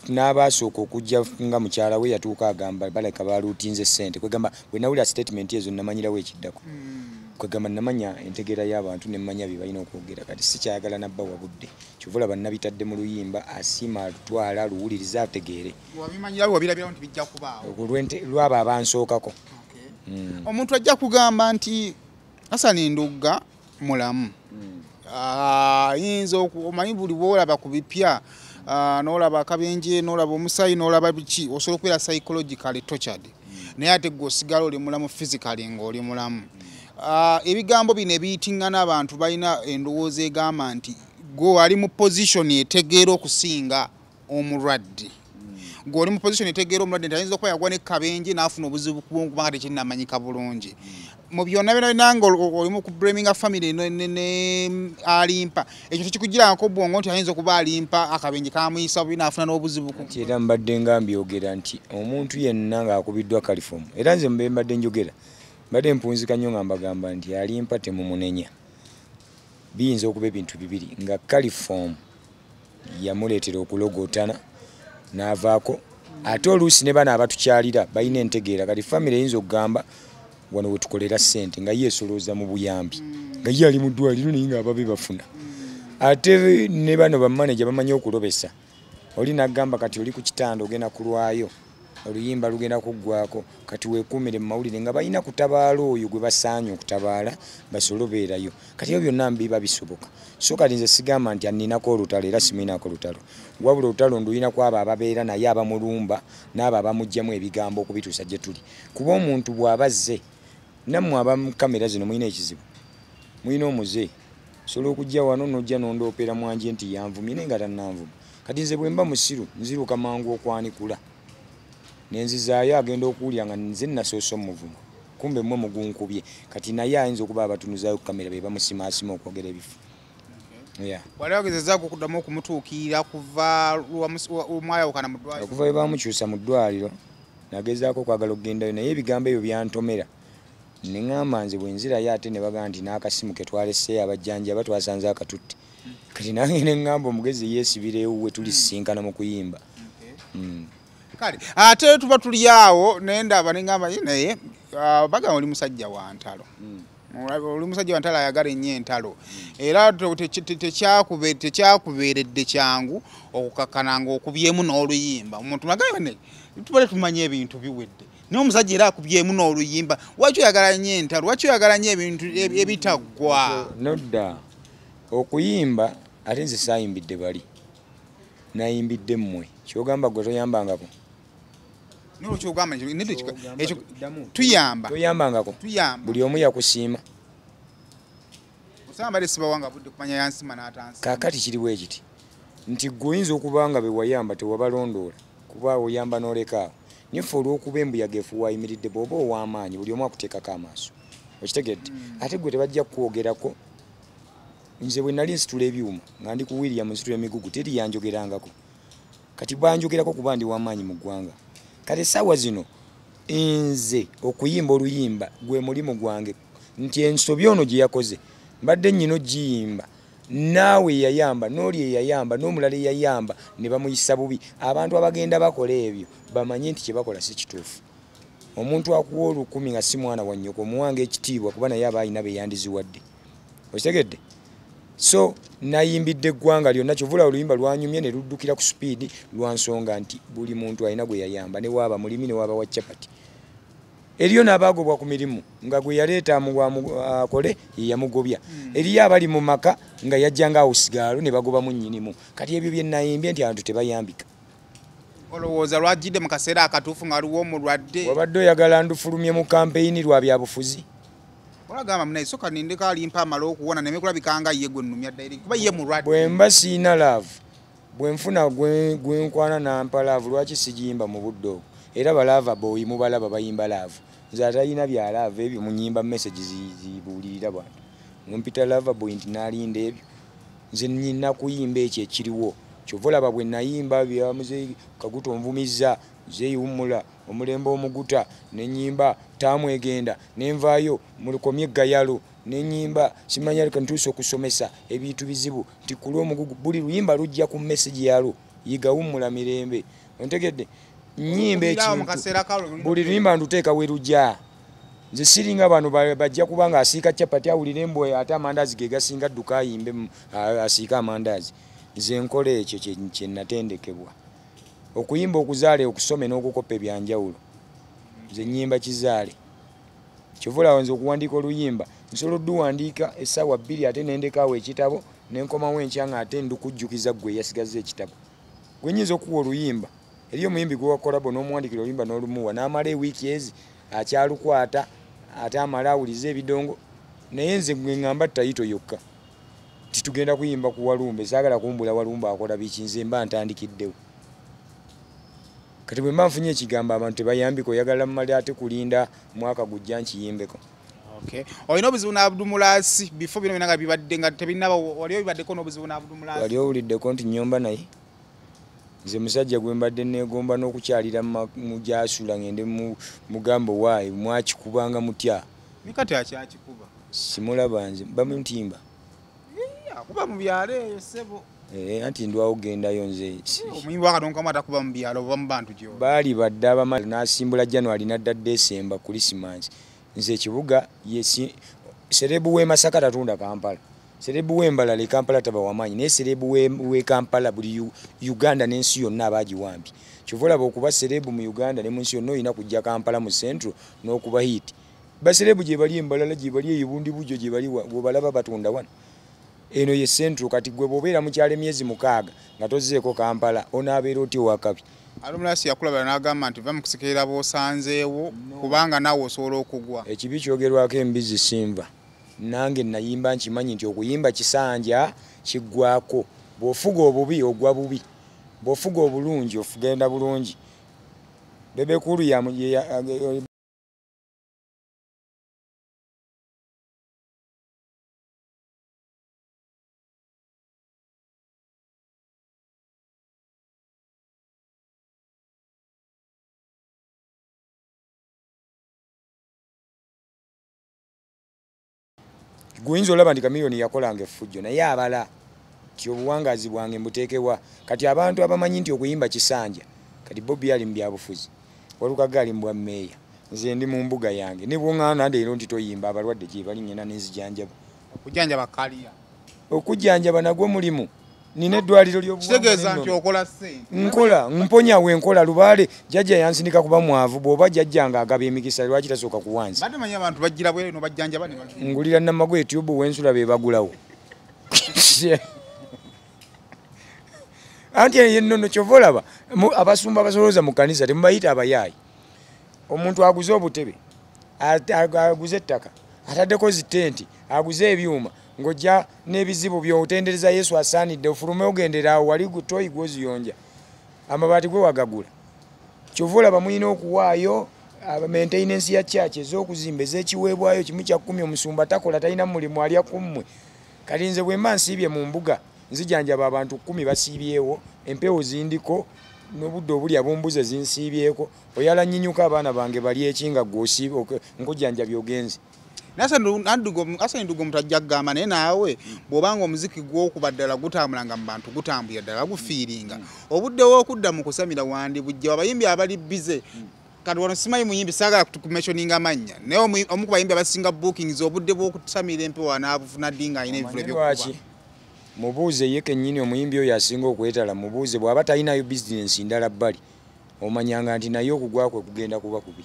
N'abaasooka okujja nga mukyala we yatuuka agamba baleka baluutinze ssente. Kwegamba bwe nawulira statement ezo namanyirawo ekiddako. Kwegamba namanya entegeera y'abantu ne mmanya bye balina okwogera. Kati sikyayagala nabba wa budde, kyova olaba nabitadde mu luyimba, asiima alutwala aluwuliriza ategeere. Wabimanyirawo, wabirabirawo nti bijja kubaawo. Lwabo abansookako. Omuntu ajja kugamba nti Hassan Ndugga mulamu. Ayinza omanyi buli bw'olaba ku bipya, n'olaba akabenje, n'olaba omusaayi, n'olaba biki, osobola okubeera psychologically tortured, naye ate gwe osigala oli mulamu physically ng'oli mulamu. Ebigambo bino ebiyitiŋŋana abantu balina endowooza egamba nti gwe ali mu position etegeera okusinga omulwadde, gwe oli mu position etegeera omulwadde nti ayinza okuba yagwa ne kabenje n'afuna obuzibu kubanga tekinnamanyika bulungi. Mu byonna byonna byonna nga oli mu kublaminga family ne Alimpa, ekyo tekikugirangako bwongo nti ayinza okuba Alimpa akabenje kamuyisa bubi n'afuna n'obuzibu? Era mbadde nga mbyogera nti omuntu yenna ng'akubiddwa chloroform, era nze mbe mbadde njogera, mbadde mpunzika nnyo nga mbagamba nti Alimpa temumunenya. Biyinza okuba ebintu bibiri, nga chloroform Yamuleetera okulogootana n'avaako. Ate oluusi ne bano abatukyalira balina entegeera. Kati famire eyinza okugamba wano wetukolera ssente nga ye esolooza mu buyambi, nga ye ali mu ddwaliro naye ng'ababe bafuna. Ate ne bano bamaneja bamanyi okulobesa. Oli n'agamba kati oli ku kitanda ogenda kulwayo, oluyimba lugenda kuggwako, kati weekuumire mu mawulire, nga balina kutabaala oyo gwe basaanye okutabaala basobole obeerayo. Kati ebyo byonna biba bisoboka. So kati nze sigamba nti anninako olutalo, era simulinako olutalo, wabula olutalo ndulina ku abo ababeera naye abamulumba n'abo abamuggyamu ebigambo okubituusa gye tuli. Kuba omuntu bw'aba azze, nammwe abakamera zino mulina ekizibu, mulina omuze, osobola okujja wano n'ojja n'ondoopera mwanje nti yanvumye naye nga tannanvuma. Kati nze bwe mba musiru nziruka mangu okwanikula, nenzizaayo agenda okuwulira nga nze nasoose omuvuma, kumbe mmwe mugunkubye. Kati naye ayinza okuba abatunuzaayo ku kamera be bamusimaasima okwogera ebifo. Wali wagezezaako okuddamu okumutuukirira kuva lwamwayawukana mu ddwaliro? Okuva bwe bamukyusa mu ddwaliro nagezaako okwagala okugendayo, naye ebigambo ebyo byantomera. Ne ŋŋamba nze bwe nzirayo ate ne bagamba nti n'akasimu ke twaleseeyo abajjanjaba twasanze akatutte. Kati nange ne ŋŋamba omugezi yeesibira ewuwe tulisisinkana mu kuyimba. Kale ate tuba tuli awo ne ndaba ne ŋŋamba naye bagamba oli musajja wa ntalo. Oli musajja wa ntalo ayagala ennyo entalo. Era tekyakubeeredde kyangu okukakkana ng'okubyemu n'oluyimba. Omuntu agamba tubale tumanye ebintu biwedde, naye omusajja era akubyemu n'oluyimba. Lwaki oyagala nnyo entalo? Lwaki oyagala nnyo ebintu ebitaggwa? Nodda okuyimba ate nze saayimbidde bali, nayimbidde mmwe. Kyogamba gwe toyambangako? Tuyamba. Toyambangako? Buli omu yakusiima. Kaakati kiriwo ekiti nti gwe oyinza okuba nga be wayamba tewabalondoola, kuba oyamba n'olekaawo. Naye ffe olw'okuba embuyaga efuuwa ayimiridde, bw'oba ow'amaanyi buli omu akuteekako amaaso. Okitegedde? Ate gwe tebajja kukwogerako. Nze bwe nali nsitula ebyuma nga ndi ku William nsitula emigugu, teri yanjogerangako. Kati banjogerako kuba ndi w'amaanyi mu ggwanga. Kati essaawa zino nze okuyimba oluyimba gwe mulimu gwange, nti ensobi ono gye yakoze mbadde nnyina ogiyimba, naawe eyayamba n'oli eyayamba n'omulala eyayamba ne bamuyisa bubi. Abantu abagenda bakola ebyo bamanye nti kye bakola si kituufu. Omuntu akuwa olukumi nga si mwana wa nnyoko omuwanga ekitiibwa, kuba naye aba alina be yandiziwadde. Okitegedde? So nayimbidde eggwanga lyonna. Kyovula oluyimba lwanyumye ne luddukira ku sipiidi lwa nsonga nti buli muntu alina gwe yayamba, ne waaba mulimi ne waaba wa chapati. Eriyo n'abaagobwa ku mirimu nga gwe yaleeta akole ye yamugobya. Eriyo abali mu maka nga yajjanga awo sigaalo ne bagobamu nnyinimu. Kati ebyo bye nayimbye nti abantu tebayambika. Olowooza lwajjidde mu kaseera akatuufu nga waliwo omulwadde? Wabadde oyagala ndufulumye mu kampeyini lwa byabufuzi? Olagamba munaye soka nindeko alimpa amala okuwona neme kulabika nga ye gwe nnumya direct, kuba ye mulwadde. Bwe mba siina laavu, bwe nfuna gwe nkwana n'ampa laavu, lwaki sigiyimba mu budde obwo? Era balaava boyi mubalaba bayimba laavu. Nze atalina bya laavu ebyo munyimba message zibuulirira bantu. Mumpita lava boy nti n'alinda ebyo. Nze nnina kuyimba ekyo ekiriwo. Kyova olaba bwe nayimba bya muzeeyi Kaguta onvumizza, muzeeyi wummula, omulembe omuguta, ne nnyimba taamu egenda, ne nvaayo mulukomye eggayalo, ne nnyimba simanya leka ntuuse okusomesa ebintu bizibu nti ku lw'omugugu. Buli luyimba lujja ku message yalwo, yiga wummula mirembe. Ontegedde? Nnyimba ekintu buli luyimba nduteeka we lujja. Nze siringa bano bajja kuba nga asiika chapati awulira embwa ate amandaazi ge gasinga dduka ayimbe asiike amandaazi. Nze nkola ekyo kye natendekebwa. Okuyimba okuzaala okusome n'okukopa ebyanjawulo. Nze nnyimba kizaale. Kyova olaba nze okuwandiika oluyimba nsobola odduwandiika essaawa 2 ate ne ndekaawo ekitabo ne nkomawo enkya nga ate ndukujjukiza ggwe eyasigazza ekitabo. Gwe nnyinza okuwa oluyimba. Eriyo omuyimbi gwe wakolabo n'omuwandiikira oluyimba n'olumuwa n'amala ewiiki ezi akyalukwata ate amala awulize ebidongo. Naye nze gwe ŋŋamba tayito yokka nti tugenda kuyimba ku Walumbe, saagala kumbula Walumbe akola biki, nze mba ntandikiddewo. Kati bwe mba nfunye ekigambo abantu tebayambika, oyagala mmale ate kulinda mwaka gujja nkiyimbeko. Olina obuzibu n'Abdumulasi bifo bino byonna nga bibadde nga tebinnaba, wali obibaddeko n'obuzibu n'Abdumulasi? Wali owuliddeko nti nnyomba naye? Nze musajja gwe mbadde neegomba n'okukyalira mu gy'asula ngende mugambo waayi mwakikubanga mutya? Ne kati akyakikuba. Simulaba nze, bamuntimba. Akuba mu byalo eyo ssebo. Anti ndwawo gendayo nze. Omuyimbi wakadonkamu atakuba mu byalo oba mu bantu gy'oli. Baali badde abamala n'asimbula January n'adda December Christmas. Nze ekibuga celeb w'e Masaka tatunda Kampala. Celeb w'e Mbalala e Kampala taba wamaanyi, naye celeb w'e Kampala buli Uganda n'ensi yonna abagiwambye. Kyova olaba okuba celeb mu Uganda ne mu nsi yonna olina kujja Kampala mu Central n'okuba hit. Baserebu gye bali e Mbalala, gye bali e Bundibugyo, gye bali bw'obalaba batunda wano. Eno ye Central. Kati gwe bw'obeera mu kyalo emyezi 6 nga tozzeeko Kampala, onaabeera otya owakabi? Alumulasi yakulabira n'agamba nti va mu kusekerera b'osanzeewo kubanga naawe osobola okugwa. Ekibi kyogerwako embizzi sinva. Nange nayimba nkimanyi nti okuyimba kisanja kiggwako. Bw'ofuga obubi ogwa bubi, bw'ofuga obulungi ofugenda bulungi. Bebe Cool ya guyinza olaba nti Chameleone yakolanga effujjo naye abala ti obuwangaazi bwange mbuteekewa. Kati abantu abamanyi nti okuyimba kisanja, kati Bobi ali mu byabufuzi, Walukaga ali mu bwa mmeeya, nze ndi mu mbuga yange ne bw'oŋŋaana leero nti toyimba, abalwadde gye bali ngenda nenzijjanjaba. Okujjanjaba kaliya. Okujjanjaba nagwo mulimu. Nina eddwaliro ly'obuwangwa. Kitegeeza nti okola ssente. Nkola, mponya we nkola. Lubaale jjajja yansindika kuba mwavu, bw'oba jjajja ng'agaba emikisa lwaki tasooka kuwanza? Badde manyi abantu bajjira bweru n'obajjanjaba ne bagenda. Ngulira Namagwe etyubu wensula be bagulawo. Anti ennono kyova olaba abasumba abasolooza mu kkanisa temubayita abayaayi. Omuntu aguze obutebe, aguze ettaka, ataddeko zi tenti, aguze ebyuma, ng'ojja n'ebizibu by'otendereza Yesu asaanidde ofulume ogendera awo wali toyi gw'oziyonja, amabaati gwe wagagula. Kyova olaba mulina okuwaayo maintenance ya church ez'okuzimba ez'ekiweebwayo 1/10. Omusumba takola, talina mulimu, alya ku mmwe. Kati nze bwe mba nsiibye mu mbuga nzijanjaba abantu 10 basiibyewo, empewo zindiko n'obudde obulya bumbuze zinsiibyeko, oyala nnyinyuka abaana bange bali eki nga ggwe osiibe nkujjanjabye ogenze. Hassan Ndugo mutajja kugamba naye naawe bw'obanga omuziki gw'okuba ddala gutambulanga mu bantu, gutambulira ddala gufiiringa. Obudde w'okudda mu kusamira wandi bujja abayimbi abali bize. Kati wano simanyi muyimbi, saagala kumentioninga amannya, naye omu ku bayimbi abasinga bookings obudde bw'okusamira empewo anaabufuna ddi ng'alina ebivvulu eby'okukuba? Mubuuze ye kennyini omuyimbi oyo asinga okwetala, mubuuze bw'aba talinayo bizinensi ndala bbali, omanyanga nti naye okugwa kwe kugenda kuba kubi,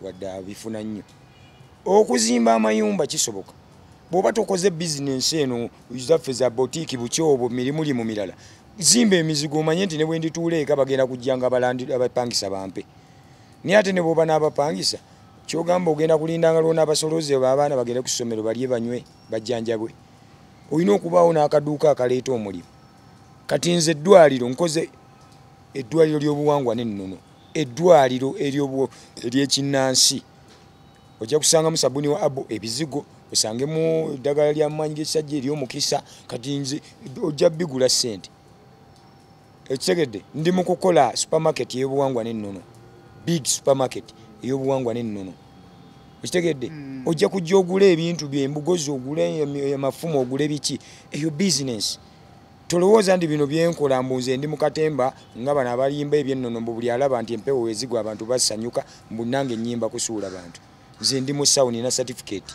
wadde abifuna nnyo. Okuzimba amayumba kisoboka bw'oba tokoze bizinensi eno zaffe za botiiki buki obwo mirimu limu mirala, zimba emizigo omanye nti ne bwe ndituula eka bagenda kujjanga abapangisa bampe. Naye ate ne bw'oba n'abapangisa kyogamba ogenda kulindanga lw'onaabasolooza abaana bagende ku ssomero balye banywe bajjanjabwe. Olina okubaawo n'akaduuka akaleeta omulimu. Kati nze eddwaliro nkoze eddwaliro ly'obuwangwa n'ennono, eddwaliro ery'ekinnansi. Ojja kusangamu sabuni wa abo ebizigo, osangemu eddagala ly'amaanyi g'ekisajja ery'omukisa. Kati nze ojja bigula ssente. Ekitegedde ndi mu kukola supermarket ey'obuwangwa n'ennono, big supermarket ey'obuwangwa n'ennono. Okitegedde ojja kujja ogula ebintu by'embugozi, ogule amafumu, ogule biki, eyo bizinensi. Tolowooza nti bino byenkola mbu nze ndi mu katemba nga bano abalimba eby'ennono mbu buli alaba nti empewo ezigwa abantu basanyuka mbu nange nnyimba kusuula bantu. Nze ndi musawo, nina certificate.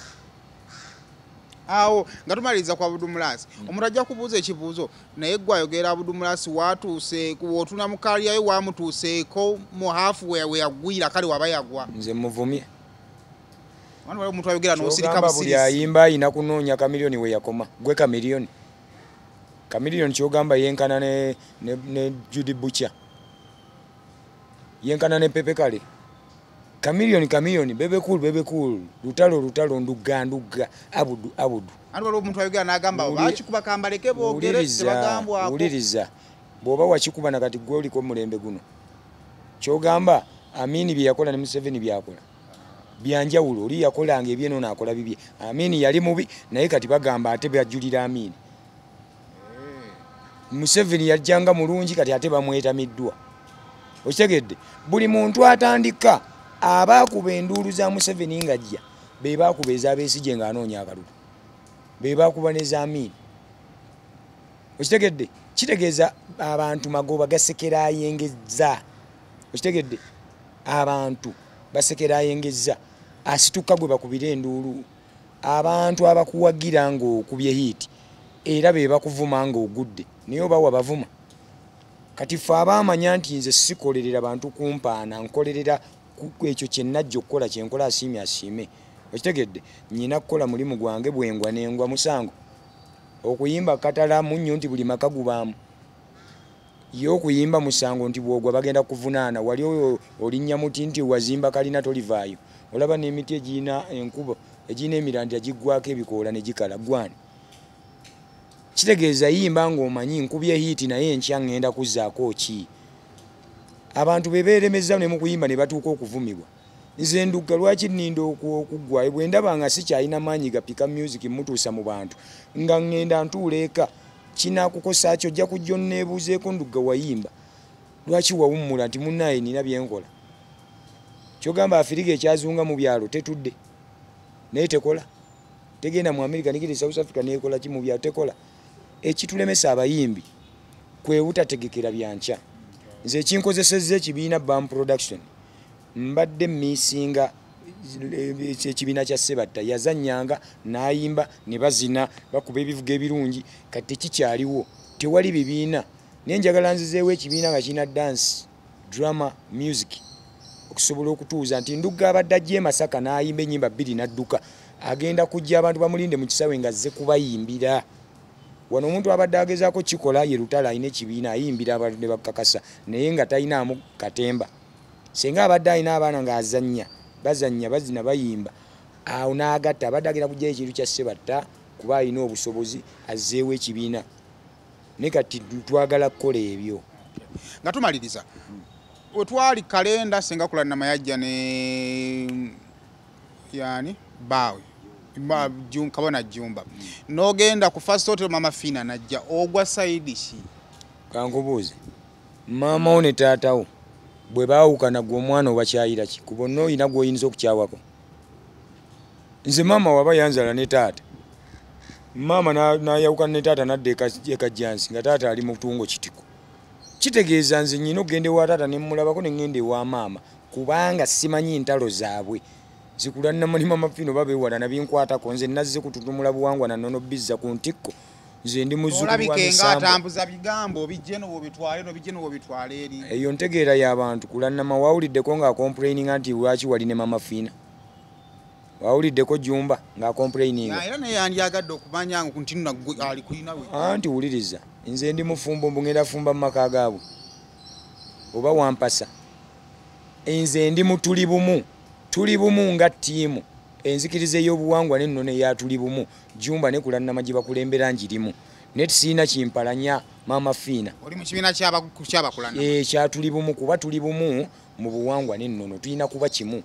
Awo nga tumaliriza ku Abudu Mulasi, omuntu ajja kubuuza ekibuuzo, naye gwe ayogera Abudu Mulasi watuuse wotuna mu kaliyayo wamutuuseeko mu hafu we yagwira, kale waba yagwa. Nze muvumye. Omuntu ayogera n'osirika Kyogamba buli busirisi. ayimba ayina kunoonya Chameleone we yakoma. Gwe Chameleone. Chameleone kyogamba yenkana ne Judy Butcher, yenkana ne Pepe Kale. Chameleone, Chameleone, Bebe Cool, Bebe Cool, lutalo lutalo, ndugga ndugga, Abudu Abudu. Anti waliwo omuntu ayogera n'agamba bakikuba kambaleke boogere Wuliriza, tebagambwako. Wuliriza, bw'oba wakikuba na kati gwe oliko omulembe guno. Kyogamba Amini bye yakola ne Museveni byakola byanjawulo. Oli yakolanga ebyeno n'akola bibye. Amini yali mubi naye kati bagamba ate bajulira Amini. Museveni yajjanga mulungi kati ate bamwetamiddwa. Okitegedde buli muntu atandika abaakuba enduulu za Museveni ng'ajja be baakuba eza Besigye ng'anoonya akalulu, be baakuba n'eza Amini. Okitegedde? Kitegeeza abantu magoba gasekera ayengezza. Okitegedde? Abantu basekera ayengezza, asituka gwe bakubira enduulu. Abantu abakuwagira ng'okubye hit era be bakuvuma ng'ogudde, naye oba wabavuma. Kati ffe abaamanya nti nze sikolerera bantu kumpaana, nkolerera ekyo kye najja okukola, kye nkola asiimye asiime. Okitegedde? Nnyina kukola mulimu gwange, bwengwa nengwa musango. Okuyimba katala munnyo nti buli maka gubaamu. Ye okuyimba musango nti bw'ogwa bagenda kuvunaana. Wali olinnya muti nti wazimba kalina tolivaayo. Olaba n'emiti egirina enkuba, egirina emirandira giggwako ebikoola ne gikala, gwani? Kitegeeza yimba ng'omanyi nkubye hiiti naye enkya ŋŋenda kuzzaako ki? Abantu be beeremezza ne mu kuyimba ne batuuka okuvumibwa. Nze Ndugga lwaki nninda okuggwayo? Bwe ndaba nga sikyalina maanyi gapika music mutuusa mu bantu, nga ŋŋenda ntuula eka, kinaakukosa ki? Ojja kujja onneebuuzeeko Ndugga wayimba, lwaki wawummula? Nti munnaaye nina bye nkola. Ky'ogamba Afirika ekyazunga mu byalo tetudde, naye tekola. Tegenda mu Amerika, negenda e South Africa neekola ki mu byalo tekola. Ekitulemesa abayimbi kwe butategekera byankya. Nze ekinkozesezza ekibiina Bam Production, mbadde mmiisinga ekibiina kya Sebatta, yazannyanga n'ayimba ne bazina bakuba ebivuga ebirungi, kati tekikyaliwo, tewali bibiina. Naye njagala nzizeewo ekibiina nga kirina dance, drama, music, okusobola okutuuza nti Ndugga abadde ajja e Masaka n'ayimba ennyimba 2 n'adduka, agenda kujja abantu bamulinde mu kisaawe ng'azze kubayimbira. Wano omuntu abadde agezaako kikola ye Lutalo, alina ekibiina ayimbira abantu ne bakakasa, naye nga talinaamu katemba. Singa abadde alina abaana ng'azannya, bazannya, bazina, bayimba, awo n'agatta abadde agenda kuggyayo ekintu kya Sebatta kuba alina obusobozi azzeewo ekibiina. Naye kati twagala kukola ebyo. Nga tumaliriza, wetwali kalenda Senga Kulannama yajja ne yani baawe Kabona Jjumba, n'ogenda ku First Hotel Mama Fina najja, ogwa sayidi ki? Kankubuuze, maama wo ne taata wo bwe baawukana gwe omwana obakyayira ki? Ku bonna olina gw'oyinza okukyawako? Nze maama waba yanzala ne taata, maama n'ayawukana ne taata n'adda e Kajjansi nga taata ali mu tungo kitiko. Kitegeeza nze nnyina okugenda ewa taata ne mmulabako ne ŋŋenda ewa maama, kubanga simanyi ntalo zaabwe. Zikulanna ne Mama Fina oba beewalana binkwatako. Nze nazze kututumula buwangwa na nnono bizza ku ntikko. Nze ndi muzzukulu wa Olabika nga Misambwa. atambuza bigambo bijje no bw'obitwale no bijje no bw'obitwala eri. Eyo ntegeera y'abantu. Kulannama wawuliddeko ng'acomplaininga nti lwaki wali ne Mama Fina? Wawuliddeko Jjumba ng'acomplaininga? Era naye yandyagadde okumanya nti nno gwe ali kulina we. Anti wuliriza, nze ndi mufumbo, mbu ngenda fumba mu maka gaabwe oba wampasa. Nze ndi mu tuli bumu, tuli bumu nga ttiimu. Enzikiriza ey'obuwangwa n'ennono eya tuli bumu, Jjumba ne Kulannama gye bakulembera njirimu, naye sirina kimpalanya Mama Fina. Oli mu kibiina ky'abakulannama? Kya tuli bumu, kuba tuli bumu mu buwangwa n'ennono, tulina kuba kimu.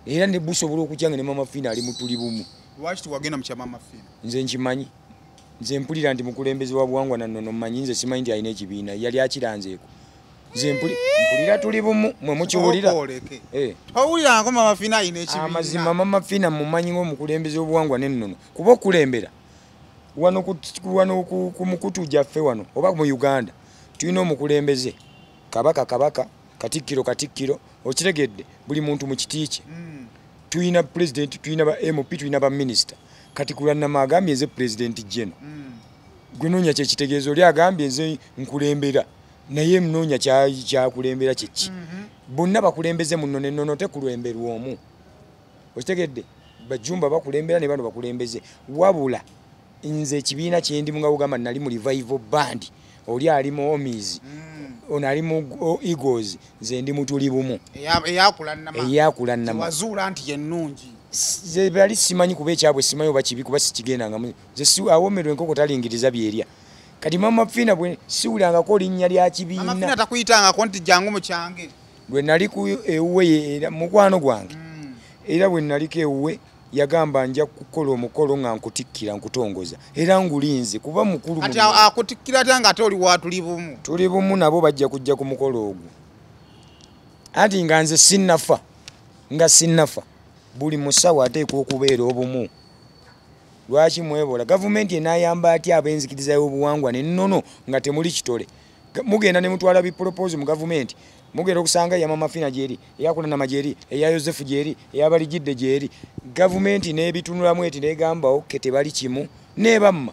Era ne busobola okutya nga ne Mama Fina ali mu tuli bumu. Lwaki tewagenda mu kya Mama Fina? Nze nkimanyi, nze mpulira nti mukulembeze wa buwangwa na nnono, mmanyi. Nze simanyi nti alina ekibiina, yali akiranzeeko. Nze mpulira tuli bumu, mwe mukiwulira. Okwoleke. Towulirangako Mama Fina alina ekibiina? Amazima Mama Fina mumanyi ng'omukulembeze w'obuwangwa n'ennono, kuba okulembera wano ku mukutu gyaffe wano oba mu Uganda tulina omukulembeze kabaka, kabaka, katikkiro, katikkiro, okitegedde, buli muntu mu kiti kye. Tulina pulezidenti, tulina ba MP, tulina ba minisita. Kati Kulannama agambye nze pulezidenti jeno, gwe noonya kyekitegeeza. Oli agambye nze nkulembera, naye noonya kyakulembera kyeki? Bonna bakulembeze mu nnono, ennono tekulemberwa omu, okitegedde? Bajjumba bakulembera ne bano bakulembeze. Wabula nze ekibiina kyendimu nga bugamba nali mu Revival Band, oli ali mu Homies, ono ali mu Eagles, nze ndi mu tuli bumu. Eyakulannama. Eyakulannama. Wazuula nti yennungi. Nze bali simanyi, kuba ekyabwe simanyi oba kibi, kuba sikigendangamu. Nze awomerwa enkoko talingiriza byerya. Kati Mama Fina bwe siwulirangako linnya lya Mama kibiina. Fina takuyitangako nti jangu mu kyange? Bwe nali ku ewuwe era mukwano gwange, era bwe naliko ewuwe yagamba nja kukola omukolo nga nkutikkira nkutongoza, era ngulinze kuba mukulu Kati mu akutikkira atya nga ate oli wa tuli bumu? Tuli bumu nabo bajja kujja ku mukolo ogwo. Anti nga nze sinnafa, nga sinnafa, buli musawo ateekwa okubeera obumu. Lwaki mwebola? Gavumenti enayamba atya ab'enzikiriza y'obuwangwa n'ennono nga temuli kitole? Mugenda ne mutwala biproposal mu gavumenti, mugenda okusanga ya Mama Fina gyeri, eya Kulanama gyeri, eya Yosefu gyeri, eyabalijidde gyeri. Gavumenti n'ebitunulamu eti negamba oke tebali kimu, nebamma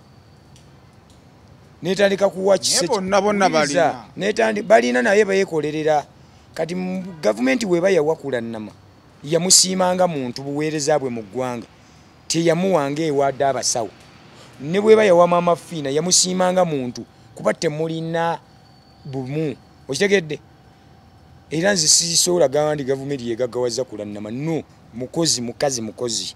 netandika kuwa kise bonna balina netandi balina naye bayekolerera. Kati gavumenti weba yawa Kulanama yamusiimanga muntu buweereza bwe mu ggwanga, teyamuwanga ewadde abasawo. Ne bweba yawa Mama Fina yamusiimanga muntu kuba temulina bumu. Okitegedde? Era nze sisobola gamba nti gavumenti yegaggawaza Kulanama. No, mukozi mukazi mukozi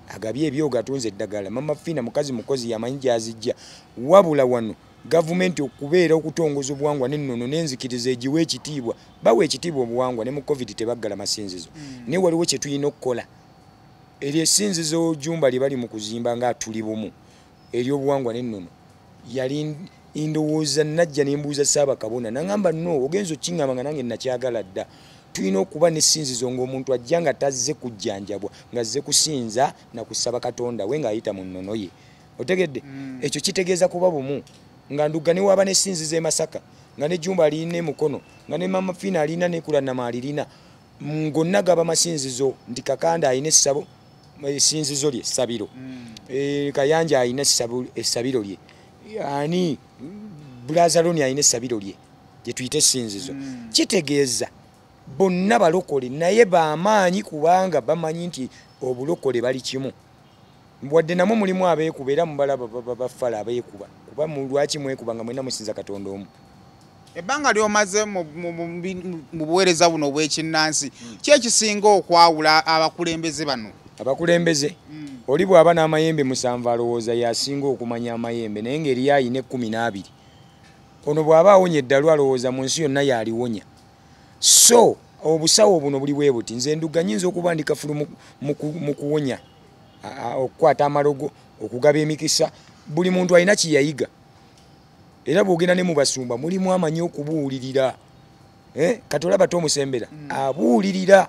agabye ebyoga atunze eddagala. Mama Fina mukazi mukozi yamanyi gy'azijja. Wabula wano gavumenti okubeera okutongoza obuwangwa n'ennono n'enzikiriza egiwa ekitiibwa, bawa ekitiibwa obuwangwa. Ne mu COVID tebaggala masinzizo. Naye waliwo kye tulina okukola. Eryo essinzizo Jumba lye bali mu kuzimba nga tuli bumu ery'obuwangwa n'ennono, yali ndowooza najja ne mbuuza Ssaabakabona nangamba no ogenza okiŋŋamba nga nange nakyagala dda. Tulina okuba n'essinzizo ng'omuntu ajja nga tazze kujjanjabwa, ng'azze kusinza na kusaba Katonda we ng'ayita mu nnono ye. Otegedde? Ekyo kitegeeza kuba bumu. Nga Ndugga ne waba n'essinzizo e Masaka, nga ne Jumba alina e Mukono, nga ne Mama Fina alina ne Kulanama alirina, ngonna gaba masinzizo. Nti Kakanda alina essabo, essinzizo lye ssabiro. Kayanja alina essabiro lye, ani Bulazaloni alina essabiro lye gye tuyita essinzizo. Kitegeeza bonna balokole naye bamaanyi kubanga bamanyi nti obulokole bali kimu. Wadde namwe mulimu abeekuba era mubalaba bafala abeekuba, kuba lwaki mwekuba nga mwenna musinza Katonda omu? Ebbanga ly'omaze mu buweereza buno obw'ekinnansi, ki ekisinga okwawula abakulembeze bano? Abakulembeze oli bw'aba n'amayembe 7 alowooza yasinga okumanya amayembe, naye ng'eriyo ayina 12. Ono bw'aba awonya eddalu alowooza mu nsi yonna yaliwonya. So obusawo buno buli bwe buti. Nze Ndugga nnyinza okuba ndi kafulu mu kuwonya, okukwata amalogo, okugaba emikisa. Buli muntu alina kye yayiga. Era bw'ogenda ne mu basumba mulimu amanyi okubuulirira. Kati olaba tomusembera abuulirira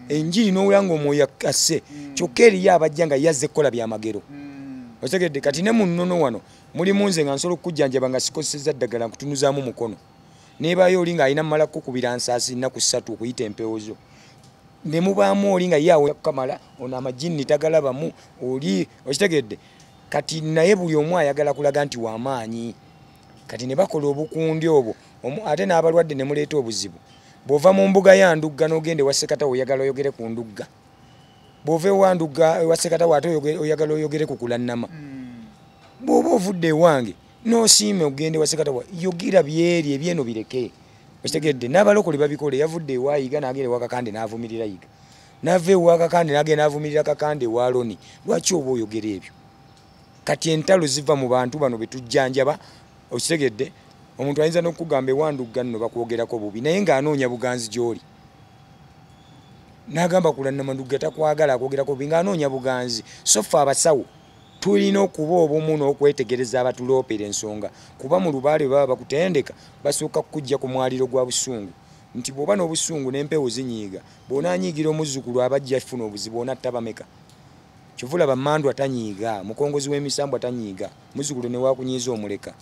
enjiri n'owulira ng'omwoyo asse, kyokka eriyo abajja nga yazze kukola byamagero. Otegedde? Kati ne mu nnono wano mulimu nze nga nsobola okukujjanjaba nga sikozesezza ddagala, nkutunuzaamu mukono. Neebaayo oli ng'alina mmala kukubira nsaasi nnaku 3 okuyita empewo zo. Ne mubaamu oli nga ye awonya kukamala, ono amajinni tagalabamu, oli okitegedde? Kati naye buli omu ayagala kulaga nti w'amaanyi. Kati ne bakola obukundi obwo, ate n'abalwadde ne muleeta obuzibu. Bw'ova mu mbuga ya Ndugga n'ogenda ewa Ssekatawa oyagala oyogere ku Ndugga. Bw'ova ewa Ndugga ewa Ssekatawa ate oyagala oyogere ku Kulannama. Bw'oba ovudde ewange n'osiime ogende ewa Ssekatawa, yogera byeri ebyeno bireke. Okitegedde? N'abalokole babikola. Yavudde ewa Yiga n'agenda ewa Kakande n'avumirira Yiga, n'ava ewa Kakande n'agenda n'avumirira Kakande ewa Loni. Lwaki oba oyogera ebyo? Kati entalo ziva mu bantu bano be tujjanjaba. Okitegedde? Omuntu ayinza n'okugamba ewa Ndugga nno bakwogerako bubi, naye ng'anoonya buganzi gy'oli. N'agamba Kulannama Ndugga takwagala, akwogerako bubi, ng'anoonya buganzi. So ffe abasawo tulina okuba obumu n'okwetegereza abatuloopera ensonga, kuba mu lubaale bwe baba bakutendeka basooka kukujja ku mwaliro gwa busungu. Nti bw'oba n'obusungu n'empewo zinyiiga, bw'onaanyiigira omuzzukulu abajja afuna obuzibu, onatta bameka? Kyova olaba Mandwa tanyiiga, mukongozi w'emisambwa tanyiiga, muzzukulu ne waakunyiiza omuleka.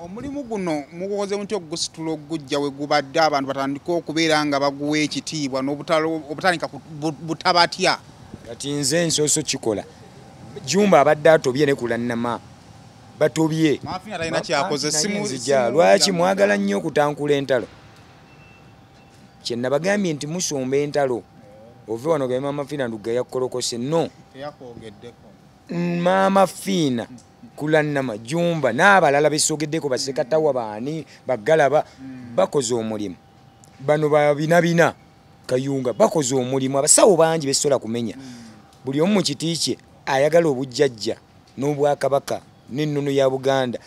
Omulimu guno mugukoze mutya okugusitula ogujja we gubadde abantu batandike okubeera nga baguwa ekitiibwa n'obutandika butabatya? Kati nze nsooso kikola. Jumba abadde atobye ne Kulannama batobye. Lwaki mwagala nnyo okutankula entalo? Kye nabagambye nti musomba entalo. Ove wano ga Mama Fina Ndugga yakolokose. No, Mama Fina, Kulannama, Jumba n'abalala besogeddeko Bassekatawa baani Baggalaba bakoze omulimu. Bano babinabina Kayunga bakoze omulimu. Abasawo bangi besobola kumenya. Buli omu mu kiti kye ayagala obujjajja n'obwakabaka n'ennono ya Buganda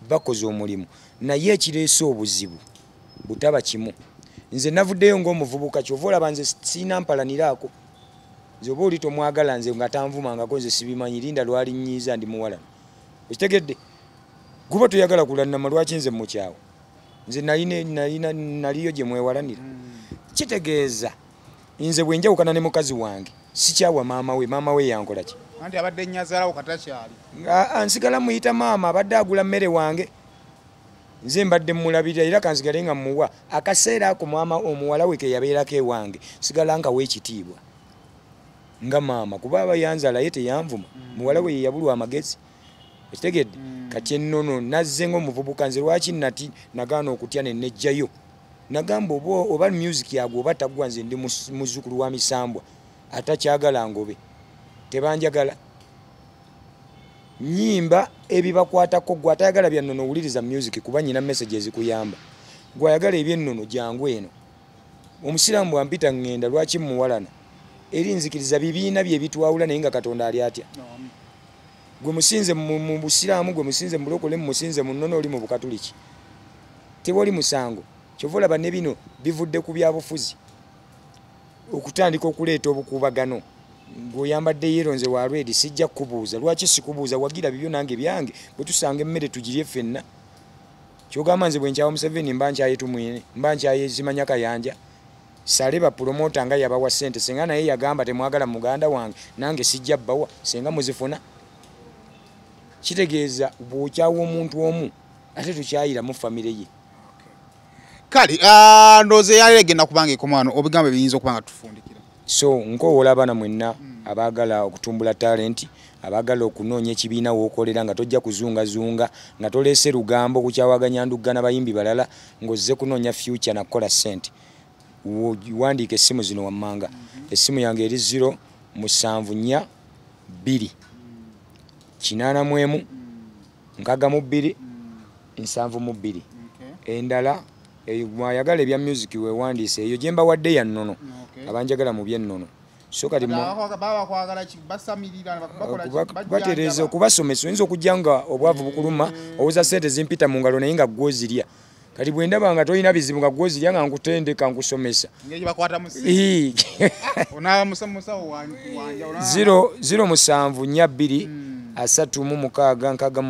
bakoze omulimu. Naye ekireese obuzibu butaba kimu. Nze navuddeyo ng'omuvubuka, kyova olaba nze sirina mpalaniraako. Nze oba oli tomwagala nze nga tanvumangako nze sibimanyi, linda lwalinnyiiza ndi muwala. Okitegedde? Guba toyagala Kulannama lwaki nze mukyawa? Nze naliyo gye mwewalanira. Kitegeeza nze bwe njawukana ne mukazi wange sikyawa maama we, maama we yankola ki? Anti abadde nnyazaalawo katakyali. Nga nsigala muyita maama, abadde agula mmere wange, nze mbadde mmulabirira, era kansigale nga mmuwa akaseera ako. Maama omuwala we ke yabeerako ewange, sigala nkawa ekitiibwa nga maama, kuba aba yanzala ye teyanvuma. Muwala we ye yabulwa amagezi, okitegedde? Kati ennono nazze ng'omuvubuka. Nze lwaki nati nagaana okutya ne nejjayo? Nagamba oba music yagwe oba taggwa, nze ndi muzzukulu wa misambwa atakyagala ngobe, tebanjagala. Nyimba ebibakwatako. Gwe atayagala bya nnono, owuliriza music, kuba nyina message ezikuyamba. Gwe ayagala ebyennono, jangu eno. Omusiraamu bwampita ŋŋenda, lwaki muwalana? Eri nzikiriza bibiina bye bitwawula, naye nga Katonda ali atya? Gwe musinze mu busiraamu, gwe musinze mu bulokole, musinze mu nnono, oli mu bukatuliki, tewali musango. Kyova olaba ne bino bivudde ku byabufuzi okutandika okuleeta obukuubagano. Gweoyambadde yellow, nze wa red, sijja kukubuuza. Lwaki sikubuuza? Wagira bibyo, nange byange, bwe tusanga emmere tugirye ffenna. Kyogamba nze bwe nkyawa Museveni, mba nkyaye Tumwine, mba nkyaye zimanya Kayanja sale bapromota nga yabawa sente, senga naye yagamba temwagala muganda wange, nange sijja bbawa senga muzifuna. Kitegeeza bw'okyawa omuntu omu, ate tukyayiramu famire ye. Kale ndowooza eyaleero egenda kubanga ekoma wano. Obigambo ebiyinza okuba nga tufundikira? So nkowoola abaana mwenna abaagala okutumbula talenti, abaagala okunoonya ekibiina wookolera nga tojja kuzungazunga, nga toleese lugambo kukyawaganya ndugga n'abayimbi balala, ng'ozze kunoonya future nakukola ssente, wandiika essimu zino wammanga. Essimu yange eri 0 7 4 2 81 62 72. Endala eyo, mwayagala ebya music, wewandiise eyo gye mbawadde ya nnono, abanjagala mu byennono. So kati Baba bakwagala ki? Basamirira, bakola ki? Kubatereeza, okubasomesa. Oyinza okujja nga obwavu bukuluma, owoza sente zimpita mu ngalo, naye nga gwozirya. Kati bwe ndaba nga tolina bizibu, nga gwozirya, nga nkutendeka, nkusomesa. Engeri gye bakwatamu Ii. Onaaba musawo wanjawulo. 0 0 7 4 2 36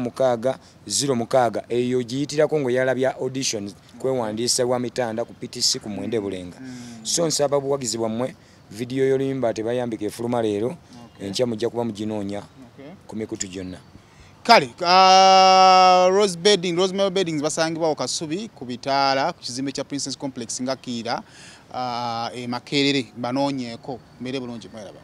66 06. Eyo giyitirako ng'oyala bya auditions, kwewandiisa wa mitanda ku PTC ku 9 Bulenga. So nsaba buwagizi bwammwe. Vidiyo y'oluyimba Tebayambika efuluma leero, enkya mujja kuba muginoonya ku mikutu gyonna. Kale Rose Bedding, Rosemary Beddings basangibwawo Kasubi ku bitaala, ku kizimbe kya Princess Complex nga kiira e Makerere. Banoonyeeko, mbeere bulungi, mweraba.